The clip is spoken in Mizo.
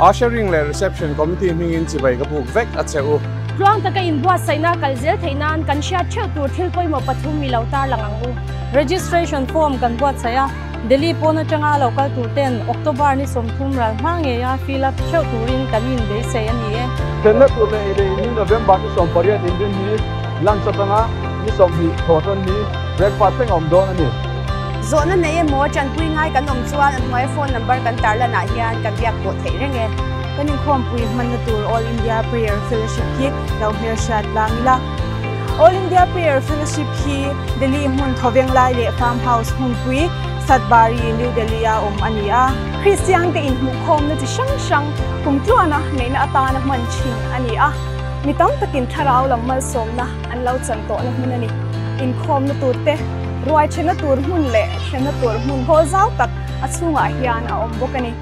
Ushering leh Reception Committee hmingin chibai ka buk vek a che u. Tluang taka inbuatsaihna kal zel theih nan kan hriat theuh tur thil pawimawh pathum i lo tarlang ang u. Registration form kan buatsaih a, Delhi pawn atanga lo kal tur ten October ni 30 ral hma ngeia fill up theuh turin kan inbeisei a ni e. Thlenna tur leh ei leh in hi November ni 18 inrin hi lunch atanga ni 20 thawhtawn hi breakfast thleng a awm dawn a ni. Zawhna nei emaw tanpui ngai kan awm chuan a hnuai phone number kan tarlanah hian kan biak pawh theih reng e. Kan inkhawmpui hmanna tur All India Prayer Fellowship hi lo hmelhriat tlang ila. All India Prayer Fellowship hi Delhi hmun thawveng lai leh Farm House hmunpui Satbari, New Delhi-a awm a ni a. Kristian te inhmuhkhawmna chi hrang hrang kumtluana neihna atana hman thin a ni a. Mi tam takin thlarau lam malsawmna an lo chan tawhna hmun a ni. Inkhawmna tur te, ruai thenna tur hmun leh thlenna tur hmun hawl zau tak a chhungah hian a awm bawk a ni.